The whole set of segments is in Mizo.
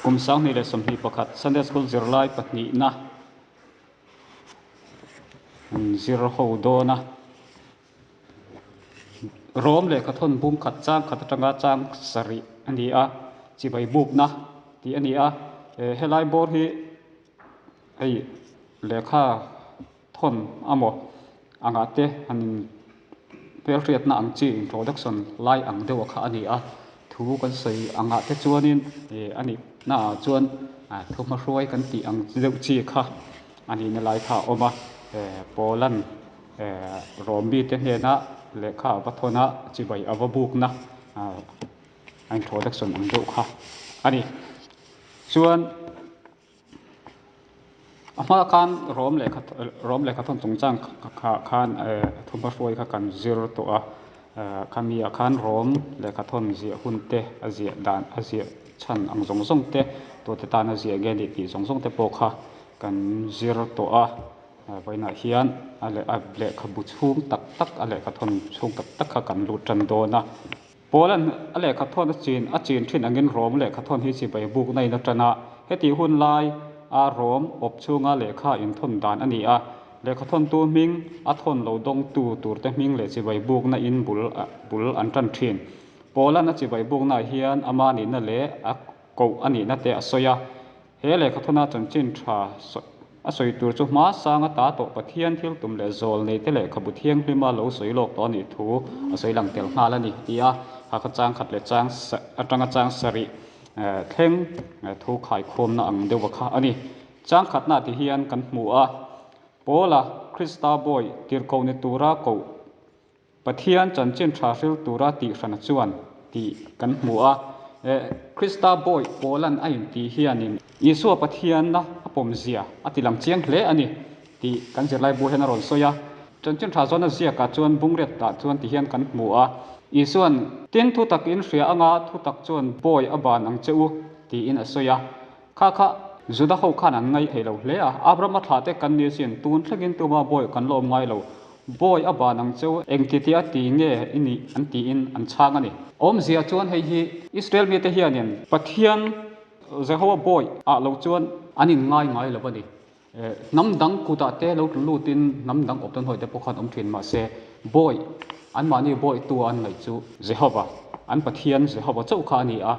Kum 2021 Sunday School zirlai pahnihna an zir ho dawn a. Rom lehkha thawn bung khat chang khat atanga chang sarih a ni a, chibai bukna tih a ni a. Helai bawr hi hei lehkha thawn amaw angah te han in hmelhriatna ang chi introduction lai ang deuh kha a ni a, thu kan sawi angah te chuanin ih a nih naah chuan thu hmahruai kan tih ang deuh chi kha a nihna lai kha a awm a, Poland Rom mite hnena lehkha a va thawn a, chibai a va bukna introduction ang deuh kha a ni. Chuan. A hma khan Rom lehkha Rom lehkha thawn chungchang kha khan thuma hruai kha kan zir tawh a, khami ah khan Rom lehkha thawn ziah hun te a ziah dan a ziah chhan ang zawng zawng te tute tana ziah nge ni tih zawng zawng te pawh kha kan zir tawh a, vawiinah hian a leh a lehkhabu chhung tak tak a lehkha thawn chhung tak tak kha kan lut tan dawn a. Paul-a'n a lehkha thawn a chin a chin thin angin Rom lehkha thawn hi chibai bukna in a tan a. Heti hun lai a Rom awp chhunga lehkha inthawn dan a ni a. Lehkha thawntu hming a thawn lo dawngtu turte hming leh chibai bukna in bul bul an tan thin. Paul-a'n a chibai buknaah hian ama nihna leh a koh a nihna te a sawi a. He lehkhathawna chanchin tha a sawi tur chu hma sang ata tawh Pathian thil tum leh zawl neite lehkhabu thianghlima lo sawi lawk tawh a nih thu a sawi lang tel nghal a ni ti a, Hakha chang khat leh chang atanga chang sarih thleng thu khaikhawmna ang deuha kha a ni. Chang khatna ti hian kan hmu a, Paula Krista bawi tirhkoh ni tura koh Pathian chanchin tha hril tura tih hrana chuan tih kan hmu a. Krista bawi Paulan a intih hianin Isua Pathianna a pawmzia a ti lang chiang hle a ni tih kan zirlaibu hian a rawn sawi a. Chanchin tha zawn a ziakah chuan bungriatah chuan ti hian kan hmu a. Isuan, Tin thutak in hria anga thutak chuan bawi a ban ang che u tiin a sawi a. Kha kha Juda ho khan an ngaih thei lo hle a, Abraham a thlah te kan ni asin, tun thlengin tuma bawi kan la awm ngai lo. Bawi a ban ang cheu, engti tia ti nge i nih an tiin an chhang a ni. Awmzia chuan hei hi Israel mite hianin Pathian Jehovah bawi ah lo chuan an inngai ngai lo a ni. Hnam dang kutah te lo tlu lutin hnam dang awp tawn hawi te pawh khan awm thin mahse bawi anmahni bawitu a an ngaih chu Jehovah, an Pathian Jehovah chauh kha a ni a.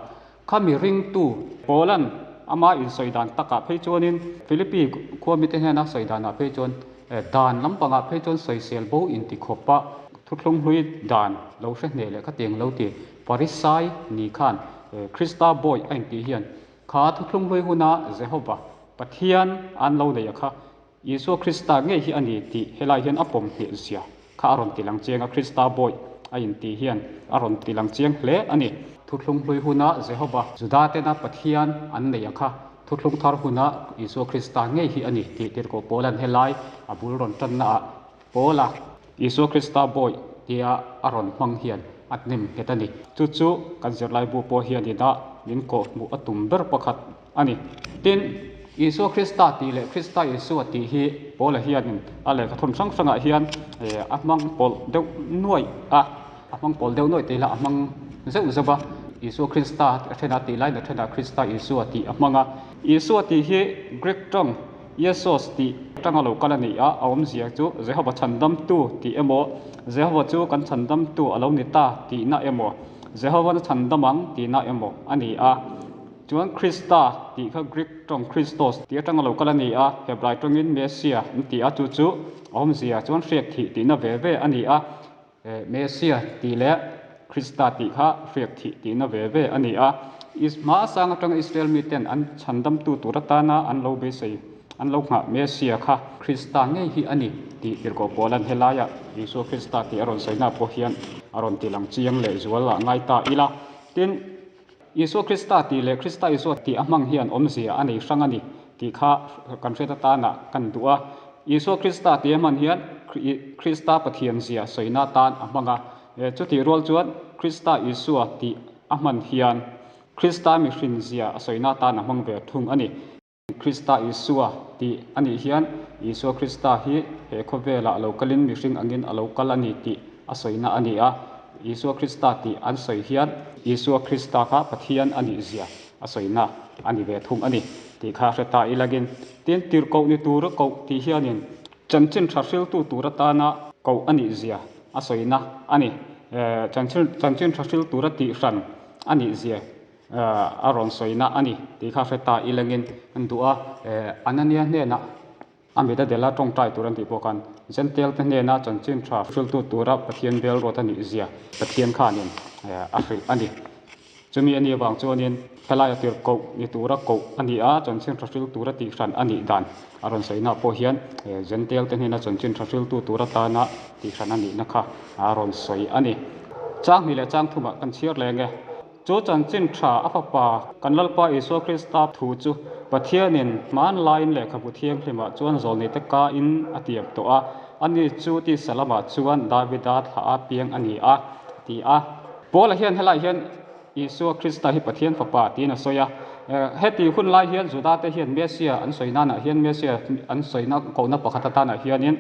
Kha mi ringtu Paula'n ama insawi dan takah phei chuanin Philippi khua mite hnena sawi danah phei chuan dan lampangah phei chuan sawisel bo inti khawpa thuthlung hlui dan lo hre hneh leh khatiang lo ti Farisai ni khan Krista bawi a intih hian kha thuthlung hlui huna Jehova Pathian an lo nei a kha Isua Krista ngei hi a ni tih helai hian a pawm hneh zia kha a rawn ti lang chiang a, Krista bawi a intih hian a rawn ti lang chiang hle a ni. Thuthlung hlui huna Jehova Judatena Pathian an nei a kha thuthlung thar huna Isua Krista ngei hi a ni tih tirhkoh Paula'n helai a bul rawn tannaah Paula Isua Krista bawi tia a rawn hmang hian a hnem nghet a ni. Chu chu kan zirlaibu pawh hianin a min kawhhmuh a tum ber pakhat a ni. Tin, Isua Krista tih leh Krista Isua tih hi Paula hianin a lehkha thawn hrang hrangah hian a hmang pawlh deuh nuaih a, a hmang pawlh deuh nuaih tih lah a hmang zeuh zeuh a. Isua Krista a thenah tih laiin a thenah Krista Isua tih a hmang a. Isua tih hi Greek tawng Iesos tih atanga lo kal a ni a, a awmzia chu Jehova chhandamtu tih emaw, Jehova chu kan chhandamtu a lo ni ta tihna emaw, Jehovan a chhandam ang tihna emaw a ni a. Chuan Krista tih kha Greek tawng Christos tih atanga lo kal a ni a, Hebrai tawngin Messiah an ti a, chu chu a awmzia chuan hriak thih tihna ve ve a ni a, Messiah tih leh Krista tih kha hriak thih tihna ve ve a ni a. Hma sang atanga Israel miten an chhandamtu tur atana an lo beisei, an lo nghah Messiah kha Krista ngei hi a ni tih tirhkoh Paula'n helaiah Isua Krista tih a rawn sawina pawh hian a rawn tilang chiang leh zual ah ngai ta ila. Tin. Isua Krista tih leh Krista Isua tih a hmang hian awmzia a nei hrang a ni tih kha kan hriat atana kan duh a. Isua Krista tih a hman hian Krista Pathian zia sawina atan a hmang a. Chutih rual chuan Krista Isua tih a hman hian Krista mihrin zia a sawina atan a hmang ve thung a ni. Krista Isua tih a nih hian Isua Krista hi he khawvelah lo kalin mihring angin a lo kal a ni tih a sawina a ni a. Isua Krista tih an sawi hian Isua Krista kha Pathian a nih zia a sawina a ni ve thung a ni tih kha hre ta ilangin. Tin, tirhkoh ni tura koh tih hianin chanchin tha hriltu tur atana koh a nih zia a sawina a ni. Chanchin tha hril tura tih hran a nih zia a rawn sawina a ni tih kha hre ta ilangin an duh a. Anania hnenah A mit a delh a, tawngtai tur an tih pawh khan Jentail te hnena chanchin tha hriltu tura Pathian bel ruat a nih zia Pathian khanin a hrilh a ni. Chumi a nih avang chuanin helaia tir koh ni tura koh a ni a, chanchin tha hril tura tih hran a nih dan a rawn sawi naah pawh hian Jentail te hnena chanchin tha hriltu tur atana tih hran a nihna kha a rawn sawi a ni. Chang hnih leh chang thumah kan chhiar leng e. Chu chanchin tha a fapa kan Lalpa Isua Krista thu chu Pathianin hmanlaiin lehkhabu thianghlimah chuan zawlneite kain a tiam tawh a, ani chu tisa lamah chuan Davida thlah a piang a ni a, ti a. Paula hian helaiah hian Isua Krista hi Pathian fapa tiin a sawi a. Heti hun lai hian Judate hian Messia an sawi nanah hian Messia an sawina kohna pakhat atanah hianin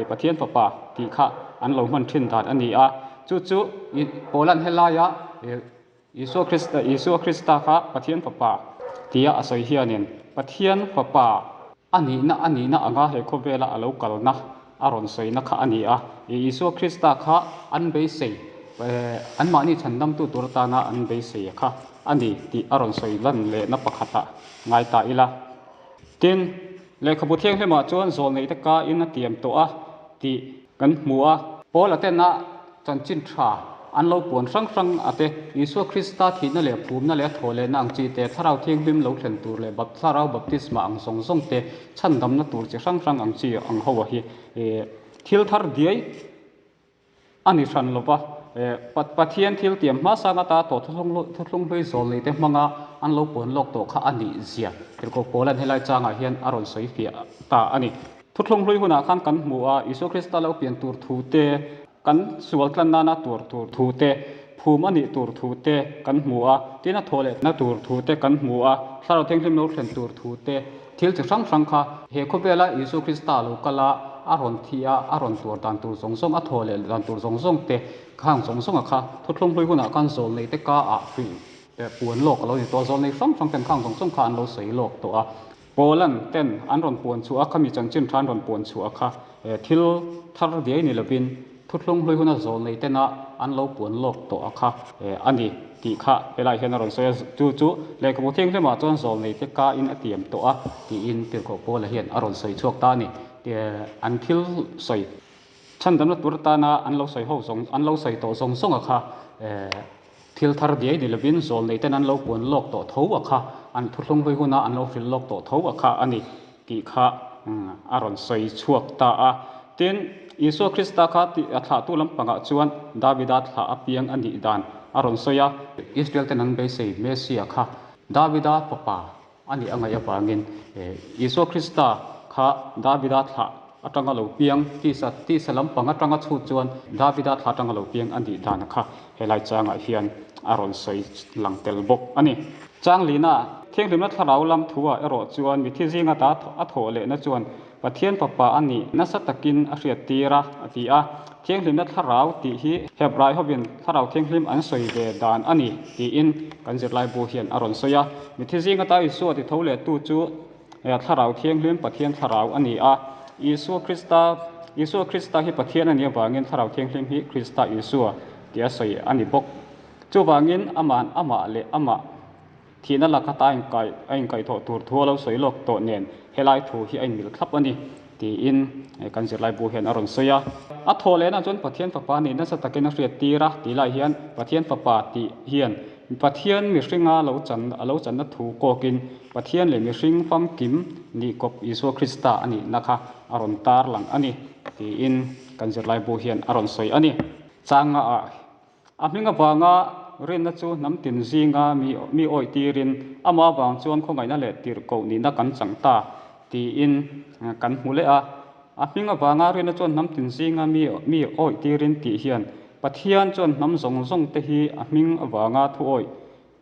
Pathian fapa tih kha an lo hman thin dan a ni a. Chu chu Paula'n helaia Isua Krista, Isua Krista kha Pathian Fapa tia a sawi hianin Pathian Fapa a nihna a nihna anga he khawvela a lo kalna a rawn sawina kha a ni a. Isua Krista kha an beisei, anmahni chhandamtu tur atana an beisei kha a ni tih a rawn sawi lan lehna pakhatah ngai ta ila. Tin, lehkhabu thianghlimah chuan zawlneite kain a tiam tawh a tih kan hmu a. Paula tena chanchin tha an lo puan hrang hrang a te, Isua Krista thihna leh phumna leh a thawh lehna ang chi te, Thlarau Thianghlim lo thlen tur leh Thlarau baptisma ang zawng zawng te, chhandamna tur chi hrang hrang ang chi ang ho a hi thil thar diai A ni hran lo va, Pathian thil tiam hmasang ata tawh thuthlung hlui zawlnei te hmanga an lo puan lawk tawh kha a nih zia Tirhkoh Paula'n helai changah hian a rawn sawi fiah ta a ni. Thuthlung hlui hunah khan kan hmu a, Isua Krista lo pian tur thu te, kan sual tlan nana tur tur thu te, phum a nih tur thu te kan hmu a, tin a thawh lehna tur thu te kan hmu a, Thlarau Thianghlim lo thlen tur thu te, Thil chi hrang hrang kha he khawvela Isua Krista lo kal a, a rawn thi a, a rawn tuar dan tur zawng zawng, a thaw leh dan tur zawng zawng te, khang zawng zawnga kha thuthlung hlui hunah khan zawlnei te ka ah hrilh puan lawk a lo ni tawh a, zawlnei hrang hrang ten khang zawng zawng kha an lo sawi lawk tawh a. Paula'n ten an rawn puan chhuah a, khami chanchin tha an rawn puan chhuah kha thil thar diai ni lovin Thuthlung hlui huna zawlnei tena an lo puan lawk tawh a kha a ni tih kha helaiah hian a rawn sawi a, chu chu lehkhabu thianghlimah chuan zawlnei te kain a tiam tawh a tiin Tirhkoh Paula hian a rawn sawi chhuak ta a ni. An thil sawi chhandamna tur atana an lo sawi ho zawng an lo sawi tawh zawng zawng a kha thil thar diai ni lovin zawlnei ten an lo puan lawk tawh tho a kha an thuthlung hlui huna an lo hrilh lawk tawh tho a kha a ni. Tih kha a rawn sawi chhuak ta a. Tin, Isua Krista kha tih a thlahtu lampangah chuan Davida thlah a piang a nih dan a rawn sawi a. Israel ten an beisei Messia kha Davida fapa a nih a ngaih avangin Isua Krista kha Davida thlah atanga lo piang, tisa tisa lampang atanga chhut chuan Davida thlah atanga lo piang a nih dan kha helai changah hian a rawn sawi lang tel bawk a ni. Changlina, Thianghlimna thlarau lam thu-ah erawh chuan mithi zinga ta a thawh lehna chuan Pathian Fapa a nih nasa takin a hriattir a, a ti a. Thianghlimna thlarau tih hi Hebrai hovin thlarau thianghlim an sawi ve dan a ni tiin kan zirlaibu hian a rawn sawi a. Mithi zinga ta Isua ti tho lehtu chu thlarau thianghlim Pathian thlarau a ni a. Isua Krista Isua Krista hi Pathian a nih avangin thlarau thianghlim hi Krista Isua tia sawi a ni bawk. Chuvangin ama'n amah leh amah thihna laka ta a inkaihthawh tur thu a lo sawi lawk tawh nen helai thu hi a inmil thlap a ni tiin kan zirlaibu hian a rawn sawi a. A thawh lehna chuan Pathian Fapa nih nasa takin a hriat tir a tih lai hian Pathian Fapa tih hian Pathian mihringa lo chan a lo channa thu kawkin Pathian leh mihring famkim nih kawp Isua Krista a nihna kha a rawn tarlang a ni tiin kan zirlaibu hian a rawn sawi a ni. Changa ah A hming avanga rinna chu hnam tin zinga mi mi awih tirin amah avang chuan khawngaihna leh tirhkoh nihna kan chang ta tiin kan hmu leh a. A hming avanga rinna chuan hnam tin zinga mi mi awih tirin tih hian Pathian chuan hnam zawng zawng te hi a hming avanga thu awih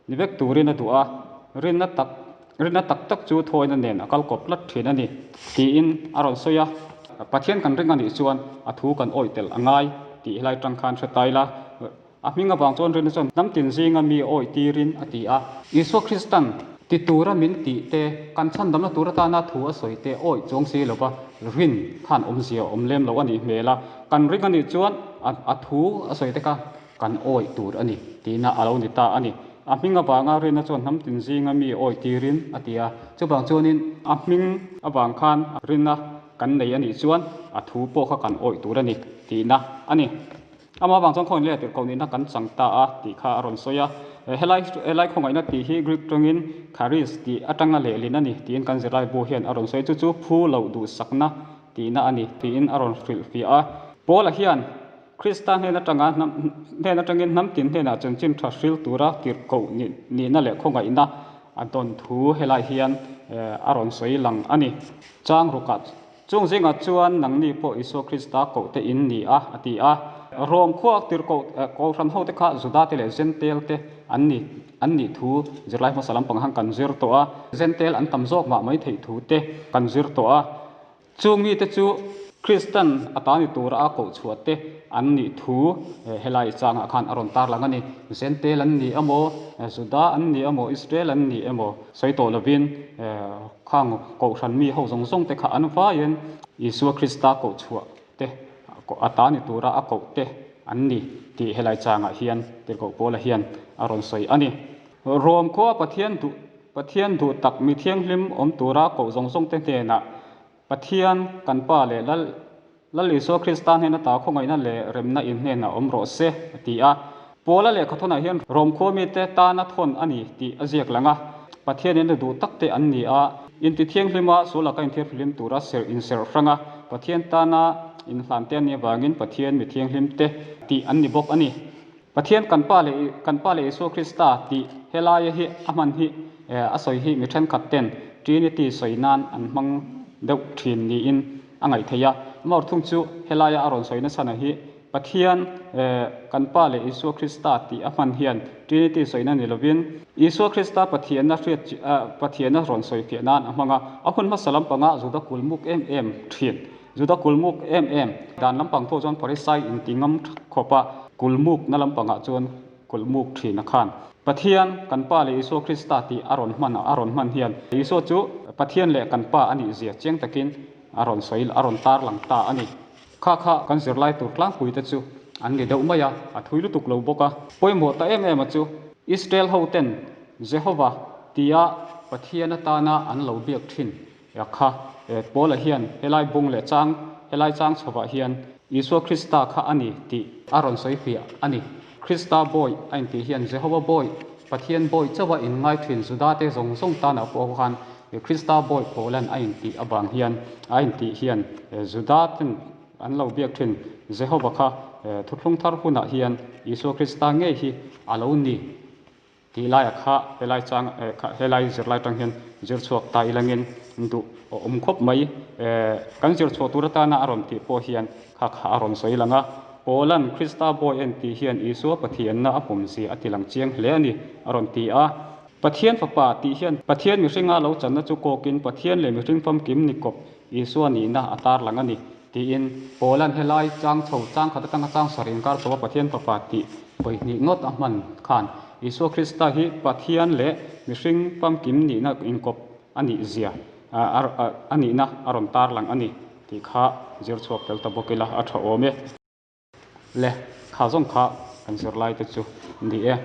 ni vek turin a duh a, rinna tak rinna tak tak chu thuawina nen a kal kawp tlat thin a ni tiin a rawn sawi a. Pathian kan ring a nih chuan a thu kan awih tel a ngai tih helai tang khan hre ta ila. A hming avang chuan rinna chuan hnam tin zinga mi awih tirin a ti a. Isua Kristan ti tura min tih te, kan chhandamna tur atana thu a sawi te awih chuang si lova rin khan awmzia a awm lem lo a nih hmel a. Kan ring a nih chuan a thu a sawi te kha kan awih tur a ni tihna a lo ni ta a ni. A hming avanga rinna chuan hnam tin zinga mi awih tirin a ti a. Chuvang chuanin a hming avang khan rinna kan nei a nih chuan a thu pawh kha kan awih tur a ni tihna a ni. Amah avang chuan khawngaih leh tirhkoh nihna kan chang ta a tih kha a rawn sawi a. Helai helai khawngaihna tih hi Greek tawngin charis tih atanga lehlin a ni tiin kan zirlaibu hian a rawn sawi. Chu chu phu loh duhsakna tihna a ni tiin a rawn hrilhfiah a. Paula hian Krista hnen atanga hnam hnen atangin hnam tin hnenah chanchin tha hril tura tirhkoh nihna leh khawngaihna a dawn thu helai hian a rawn sawi lang a ni. Chang rukah Chung zingah chuan nangni pawh Isua Krista kohte in ni a, a ti a. Rom khua tirhkoh Kohhran hote kha Judate leh Zentelte an ni an nih thu zirlai hmasa lampang han kan zir tawh a. Zentel an tam zawk mah mai theih thu te kan zir tawh a. Chung mite chu Kristan a ta ni tura a koh chhuah te an nih thu helai changah khan a rawn tarlang a ni. Zentel an ni emaw, Juda an ni emaw, Israel an ni emaw sawi tawh lovin Khang Kohhran mi ho zawng zawng te kha an vaiin Isua Krista koh chhuah te a ta ni tura a koh te an ni tih helai changah hian Tirhkoh Paula hian a rawn sawi a ni. Rom khua Pathian duh Pathian duh tak mi thianghlim awm tura koh zawng zawng te hnenah Pathian kan Pa leh Lal Lal Isua Krista hnena ta khawngaihna leh remna in hnenah awm rawh se, a ti a. Paula lehkhathawnah hian Rom khua mite tana thawn a ni tih a ziak lang a. Pathianin a duh tak te an ni a, intithianghlima sual laka inthiarfihlim tura serh inserh hrang a, Pathian tana inhlan te an nih avangin Pathian mi thianghlim te tih an ni bawk a ni. Pathian kan Pa leh kan Pa leh Isua Krista tih helaia hi a hman hi a sawi hi mi thenkhat ten Trinity sawi nan an hmang deuh thin niin a ngaih theih a. Amah thung chu helaia a rawn sawi nasa na hi Pathian kan Pa leh Isua Krista tih a hman hian Trinity sawina ni lovin Isua Krista Pathianna hriat Pathianna rawn sawi fiah nan a hmang a. A hun hmasa lampangah Juda kulmuk em em thin. Juda kulmuk em em dan lampang pawh chuan Pharisai inti ngam khawp a, kulmukna lampangah chuan kulmuk thin a khan. Pathian kan Pa leh Isua Krista tih a rawn hman a rawn hman hian Isua chu Pathian leh kan Pa a nih zia chiang takin a rawn sawi a rawn tarlang ta a ni. Kha kha kan zirlai tur tlangpui te chu an ni deuh mai a, a thui lutuk lo bawk a. Pawimawh ta em em a chu Israel ho ten Jehova tia Pathian atana an lo biak thin Ya kha, Paula hian helai bung leh chang, helai chang chhovah hian Isua Krista kha a ni tih a rawn sawi fiah a ni. Krista bawi a intih hian Jehova bawi, Pathian bawi chauha inngai thin Judate zawng zawng tanah pawh khan Krista bawi Paula'n a intih avang hian a intih hian Judaten an lo biak thin Jehova kha thuthlung thar hunah hian Isua Krista ngei hi a lo ni. Tih laiah kha helai chang kha helai zirlai tang hian zir chhuak ta ilangin duh a awm khawp mai. Kan zir chhuah tur atana a rawn tih pawh hian kha kha a rawn sawi lang a. Paula'n Krista bawi en tih hian Isua Pathianna a pawmzia a ti lang chiang hle a ni a rawn ti a. Pathian Fapa tih hian Pathian mihringa lo channa chu kawkin Pathian leh mihring famkim ni kawp Isua nihna a tarlang a ni. Tiin Paula'n helai chang chho chang khat atanga chang sarih inkar chho a Pathian Fapa tih vawihnih ngawt a hman khan Isua Krista hi Pathian leh mihring famkim nihna inkawp a nih zia a nihna a rawn tarlang a ni tih kha zir chhuak tel ta bawk ila a tha awm e. Le, kha zawng kha kan zirlai te chu ni e.